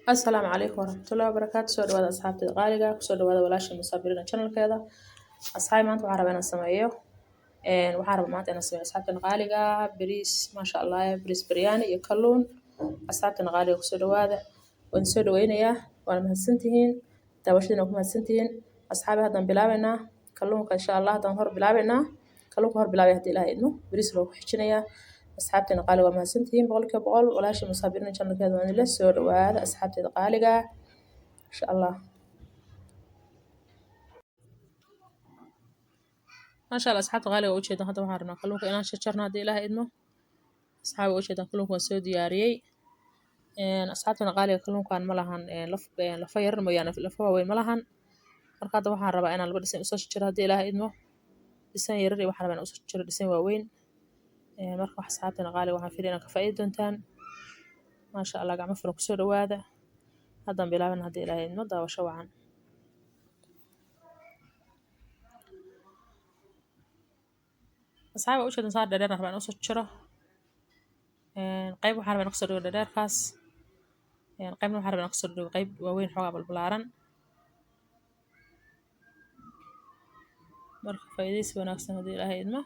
Asalaamu calaykum waraxmatullaahi wabarakaatu. Soo dhawaada asxaabtayda qaaliga, kusoo dhawaada walaasha Musaabirina channelkeeda. Asxaab, maanta waxaan rabaa inaan sameeyo waxaan rabaa maanta inaan sameeyo, asxaabtayda qaaliga, bariis, maasha Allah, bariis biryani iyo kalluun. Asxaabtayda qaaliga, kusoo dhawaada, waan soo dhaweynayaa, waana mahadsantihiin, daawashadiina ku mahadsantihiin. Asxaabi, haddaan bilaabeynaa kalluunka, insha Allah. Haddaan hor bilaabeynaa kalluunka, hor bilaabay haddii Ilaahay idmo, bariis loo ku xijinayaa. Asxaabteena qaaliga, waa mahadsantihiin 100%. Walaasha Musaabirina channelkeeda waan ila soo dhawaada, asxaabteeda qaaliga, insha Allah. Maasha Allah, asxaabta qaaliga, ujeedan hadda waxaan rabnaa kalluunka inaan jarjarno haddii Ilaahay idmo. Asxaabi, ujeedan kalluunka waan soo diyaariyey. Asxaabteena qaaliga, kalluunkan ma lahan laf, lafa yarar mooyaane lafa waaweyn ma lahan. Marka hadda waxaan rabaa inaan laba dhisan usoo jarjaro haddii Ilaahay idmo, dhisan yarar, iyo waxaan rabaa inaan usoo jarjaro dhisan waaweyn. Marka wax asxaabteena qaaliga, waxaan filaya inaad ka faa'iidi doontaan, maasha Allah. Gacmo furan kusoo dhawaada. Haddaan bilaabana haddii Ilaahay idmo. Daawasho wacan. Asxaaba, ujeedan saar dheer rabaa inaan usoo jaro. Qayb waxaan rabaa inaan kasoo dhigo dheerkaas, qaybna waxaan rabaa inaan kasoo dhigo qayb waaweyn, xoogaa balbalaaran. Marka faa'iidaysi wanaagsan haddii Ilaahay idmo.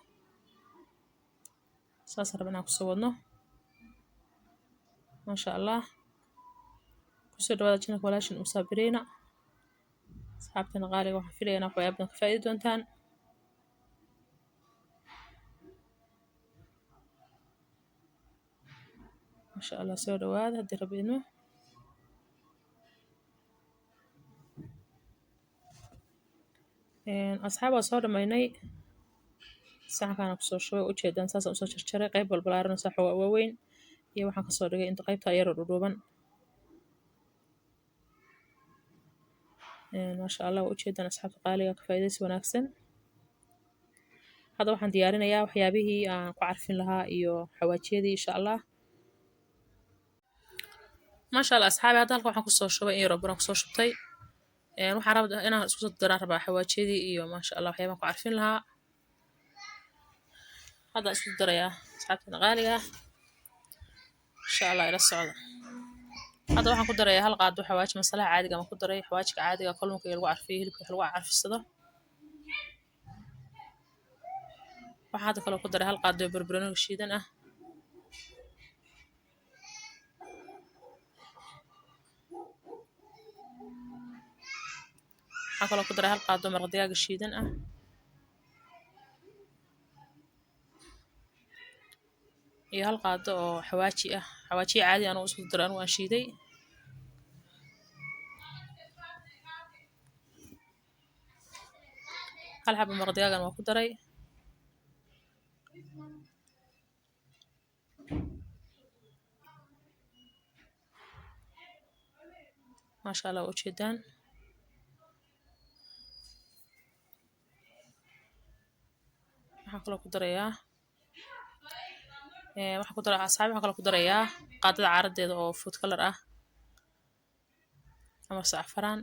Saas rabaa inaan kusoo wadno, maasha Allah. Kusoo dhawaada channelka walaashin Musaabiriina. Asxaabteena qaaliga, waxaan filaya inaad waxyaabo badan ka faa'iidi doontaan. Maasha Allah, soo dhawaada haddii Rabbi idmo. Asxaab, waa soo dhamaynay, saxankaana kusoo shubay, ujeedaan saasaan usoo jarjaray, qayb balbalaaran saa xoogaa waaweyn, iyo waxaan kasoo dhigay inta qaybta yaroo dhudhuuban. Maasha Allah, waa ujeedaan, asxaabta qaaliga, ka faa'iidaysi wanaagsan. Hadda waxaan diyaarinayaa waxyaabihii aan ku carfin lahaa iyo xawaajiyadii, insha Allah. Maasha Allah, asxaabi, hadda halka waxaan kusoo shubay in yaroo buran kusoo shubtay. Waxaan rabaa inaan isku soo daraan rabaa xawaajiyadii iyo, maasha Allah, waxyaabahan ku carfin lahaa. Hadda isku darayaa, asxaabteena qaaliga, insha Allah, ila socda. Hadda waxaan ku darayaa hal qaado xawaaji masalaha caadiga aan ku daray, xawaajiga caadiga kalluunka iyo lagu carfiyo, hilibka wax lagu carfisado. Waxaan hadda kaloo ku daray hal qaado barbarooniga shiidan ah. Waxaan kaloo ku daray hal qaado maraq digaaga shiidan ah iyo hal qaado oo xawaaji ah, xawaajiya caadi anigu isku daray, anigu aan shiiday. Hal xabo maraq digaagan waa ku daray. Maasha Allah, waa ujeedaan. Waxaan kaloo ku darayaa, waxaan ku daraa, asxaabi, waxaan kaloo ku darayaa qaadada caaradeeda oo food color ah ama sacfaraan.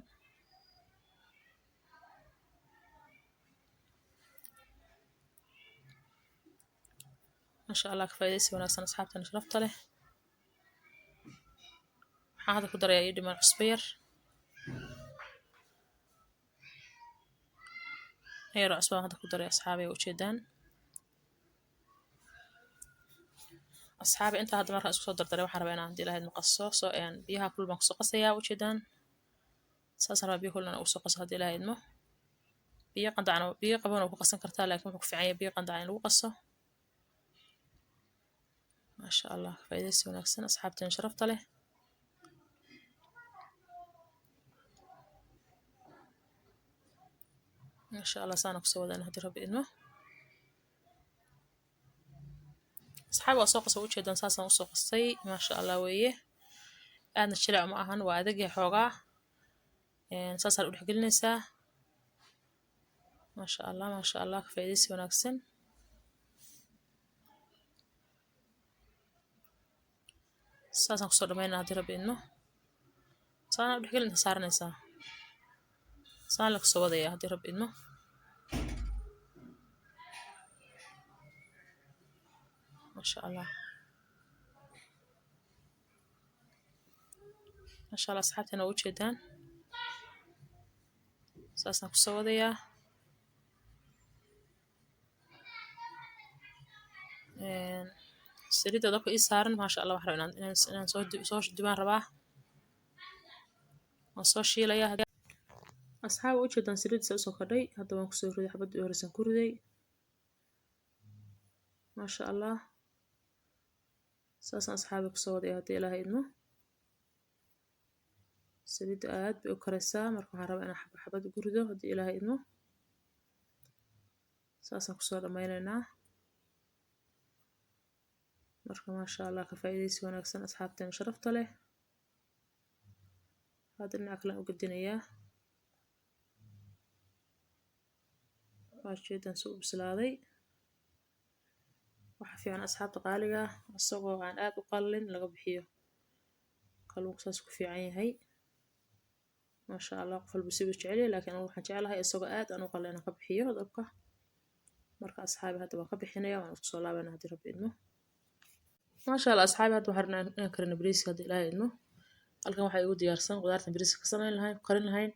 Maasha Allah, ka faa'iidaysi wanaagsan, asxaabtan sharafta leh. Waxaan hadda ku darayaa ii dhiman cusbo yar, yar cusbo baan hadda ku daray, asxaabi, ujeedaan. Asxaabi, inta hadda markaan isku soo dardaray, waxaan rabaa inaan haddii Ilaahay idmo qaso. Soo biyaha kulul baan kusoo qasayaa, ujeedaan. Saasaan rabaa biyo kulul inaan ugu soo qaso haddii Ilaahay idmo. Biyo qandacna, biyo qabowna waa ku qasan kartaa, laakiin wuxuu ku fiican yahay biyo qandaca in lagu qaso. Maasha Allah, faa'iidaysi wanaagsan, asxaabteen sharafta leh. Maasha Allah, saana kusoo wadana haddii Rabbi idmo. Asxaab, waa soo qasay, ujeedaan, saasaan usoo qastay, maasha Allah weeye. Aadna jilic ma ahan, waa adag yahay xoogaa. Saasaa u dhexgelinaysaa. Maasha Allah, maasha Allah, ka faa'iidaysi wanaagsan. Saasaan kusoo dhamaynaa haddii Rabbi idmo. Saana u dhexgelin inta saaranaysaa, saan la kusoo wadaya haddii Rabbi idmo. Maasha Allah. Maasha Allah asxaabteena waa ujeedaan. Saasaan kusoo wadayaa. Saliidda dabka ii saaran maasha Allah waxaan rabaa inaan soo dubaan rabaa. Waan soo shiilayaa. Asxaab waa ujeedaan saliidda soo soo kordhay. Hadda waan kusoo riday xabadii u horreysaan ku riday. Maasha Allah. Saasaan asxaabi kusoo wadaya haddii Ilaahay idmo. Saliidda aad bay u karaysaa marka waxaan rabaa inaan xabad xabad ugu rido haddii Ilaahay idmo. Saasaan kusoo dhammaynaynaa. Marka maasha Allah ka faa'iidaysi wanaagsan asxaabteena sharafta leh. Hadda dhinaca kale u gedinayaa. Waa jeedaan soo bislaaday. Waxa fiican asxaabta qaaliga ah isagoo aan aad u qalin laga bixiyo. Kalluunka saas ku fiican yahay. Maasha Allah qof walba si uu jecel yahay laakiin anigu waxaan jeclahay isagoo aad aan u qalin inaan ka bixiyo dabka. Marka asxaabi hadda waan ka bixinayaa waan isku soo laabanaa haddii Rabbi idmo. Maasha Allah asxaabi hadda waxaan rabnaa inaan karino bariiska haddii Ilaahay idmo. Halkan waxaa igu diyaarsan qudaartan bariiska ka samayn lahayn, karin lahayn.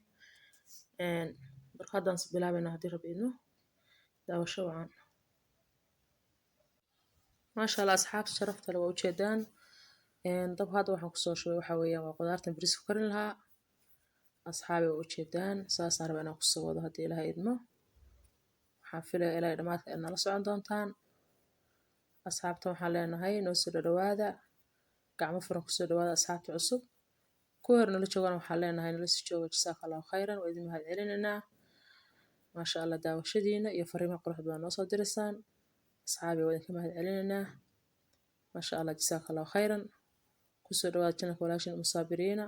Marka haddaan bilaabaynaa haddii Rabbi idmo. Daawasho wacan. Maasha Allah asxaabta sharafta leh waa ujeedaan. Dab hadda waxaan kusoo shubay waxa weeyaan waa qudaartan bariiska karin lahaa. Asxaabi waa ujeedaan saasaan rabaa inaan kusoo wado haddii Ilaahay idmo. Waxaan filayaa ilaa dhamaadka aad nala socon doontaan. Asxaabta waxaan leenahay noo soo dhawaada. Gacmo furan kusoo dhawaada asxaabta cusub. Kuwa hore nala joogana waxaan leenahay nala sii jooga jazakallahu khayran waa idin mahad celinaynaa. Maasha Allah daawashadiina iyo fariimaha quruxda badan noo soo dirisaan. Asxaabi waa idinka mahad celinaynaa. Maasha Allah jazakallahu khayran. Kusoo dhawaada channelka walaashin Musaabiriina.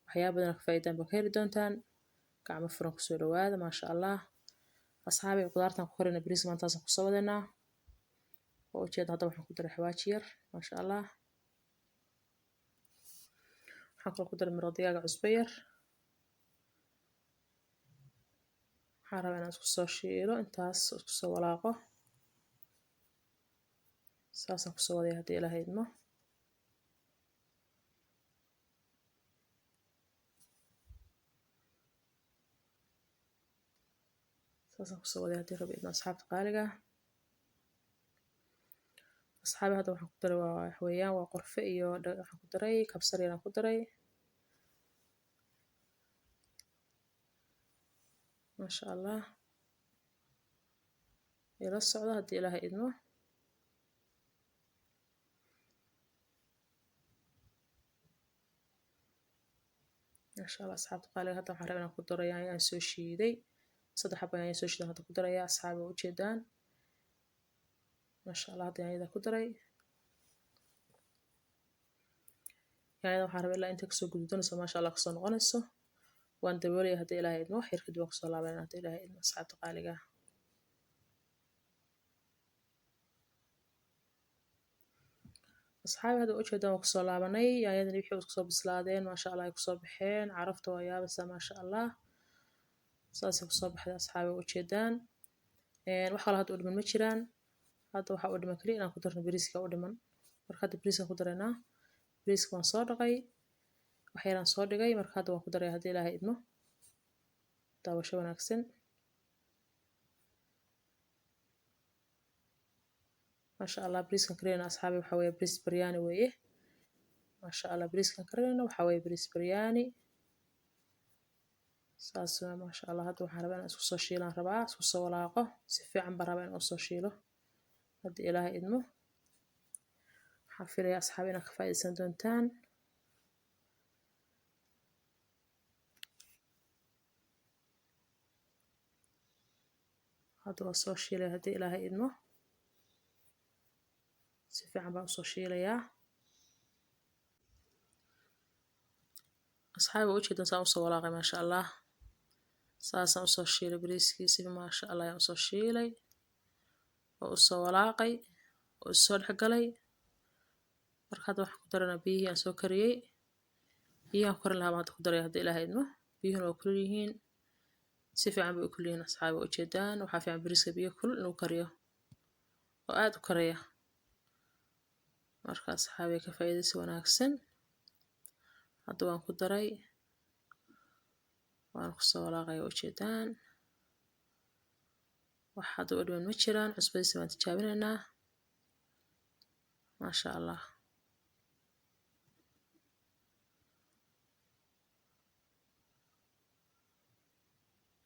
Waxyaabo badan ka faa'iidaan ba ka heli doontaan. Gacmo furan kusoo dhawaada maasha Allah. Asxaabi qudaartan ku karina bariis maanta saan kusoo wadaynaa. Waa ujeeda hadda waxaan ku daray xawaaji yar maasha Allah. Waxaan kaloo ku daray maraq digaaga cusbo yar. Waxaan rabaa inaan isku soo shiilo intaas isku soo walaaqo. Saasaan kusoo wadaya haddii Ilaahay idmo. Saasaan kusoo wadaya haddii Rabbi idmo asxaabta qaaliga ah. Asxaabi hadda waxaan ku daray waa wax weeyaan waa qorfe iyo waxaan ku daray kabsar yar aan ku daray. Maasha Allah. Ila socda haddii Ilaahay idmo. Maasha Allah asxaabta qaaliga hadda waxaan rabaa inaan ku daro yaanyo aan soo shiiday. 3 xabo yaanyo soo shiiday hadda ku darayaa asxaabi waa ujeedaan. Maasha Allah hadda yaanyada ku daray. Yaanyada waxaan rabaa ilaa inta kasoo gududanayso maasha Allah kasoo noqonayso. Waan daboolaya haddii Ilaahay idmo wax yar kadib waan kusoo laabanaa haddii Ilaahay idmo asxaabta qaaliga ah. Asxaabi hadda ujeedaan waan kusoo laabanay yaanyadani wixii isku soo bislaadeen maasha Allah ay kusoo baxeen carafta waa yaabaysaa maasha Allah. Saasay kusoo baxday asxaabi ujeedaan. Wax kale hadda u dhiman ma jiraan. Hadda waxaa u dhiman kaliya inaan ku darno bariiska u dhiman. Marka hadda bariiska ku daraynaa. Bariiska waan soo dhaqay. Wax yaraan soo dhigay marka hadda waan ku darayaa haddii Ilaahay idmo. Daawasho wanaagsan. Maasha Allah bariiskan karinayna asxaabi waxa weeye bariis biryani weeye. Maasha Allah bariiskan karinayna waxa weeye bariis biryani. Saas waa maasha Allah hadda waxaan rabaa inaan isku soo shiilaan rabaa isku soo walaaqo si fiican baan rabaa inaan usoo shiilo haddii Ilaahay idmo. Waxaan filayaa asxaabi inaad ka faa'iidaysan doontaan. Hadda waa soo shiilay haddii Ilaahay idmo. Si fiican baan usoo shiilayaa. Asxaabi waa ujeedaan saan usoo walaaqay maasha Allah. Saasaan usoo shiilay bariiskiisi maasha Allah ayaan usoo shiilay. Oo usoo walaaqay oo isoo dhex galay. Marka hadda waxaan ku daranaa biyihii aan soo kariyey. Biyihii aan ku karin lahaa baan hadda ku daraya haddii Ilaahay idmo. Biyuhuna waa kulul yihiin. Si fiican bay u kulul yihiin asxaabi waa ujeedaan. Waxaa fiican bariiska biyo kulul inuu kariyo. Oo aad u karaya. Marka asxaabi ka faa'iidaysi wanaagsan. Hadda waan ku daray, waan kusoo walaaqaya, ujeedaan wax hadda u dhiman ma jiraan. Cusbadiisa waan tijaabinaynaa, maasha Allah.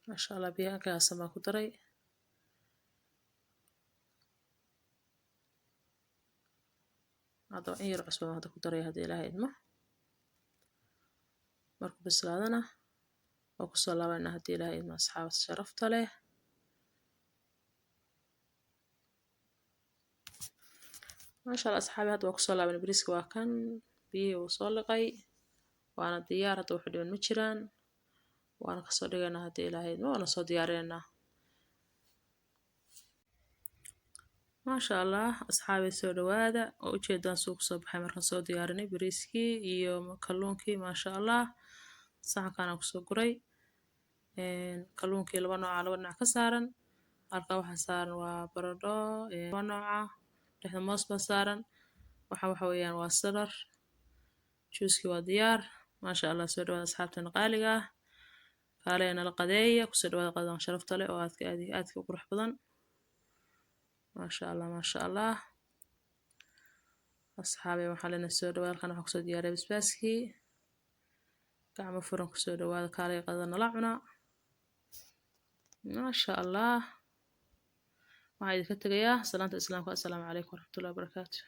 Maasha Allah, biyaha qiyaasan baan ku daray. Hadda in yar cusba baan hadda ku daray haddii Ilaahay idmo. Markuu bislaadana waa kusoo laabanaa haddii Ilaahay idmo, asxaabta sharafta leh. Maasha Allah asxaabi, hadda waa kusoo laabanay. Bariiska waa kan, biyihii wuu soo liqay, waana diyaar. Hadda wuxuu dhiman ma jiraan, waana kasoo dhigaynaa haddii Ilaahay idmo, waana soo diyaarinaynaa. Maasha Allah asxaabi, soo dhawaada oo ujeedaan suu kusoo baxay markaan soo diyaarinay bariiskii iyo kalluunkii. Maasha Allah, saxankaan aan kusoo guray kalluunkii laba nooca, laba dhinac ka saaran. Halkaa waxaa saaran waa baradho laba nooca, dhexda moos baa saaran. Waxa weeyaan waa salar, juuskii waa diyaar. Maasha Allah, soo dhawaada asxaabteena qaaliga ah, kaalaya nala qadeeya, kusoo dhawaada qadan sharafta leh oo aadka aad aadka u qurux badan. Maasha Allah, maasha Allah asxaabi, waxaa lena soo dhawaada. Halkan waxaa kusoo diyaariya basbaaskii. Gacmo furan kusoo dhawaada, kaalaya qadada nala cuna. Maasha Allah, waxaa idinka tegayaa salaanta islaamka. Assalaamu calaykum waraxmatullahi wabarakaatu.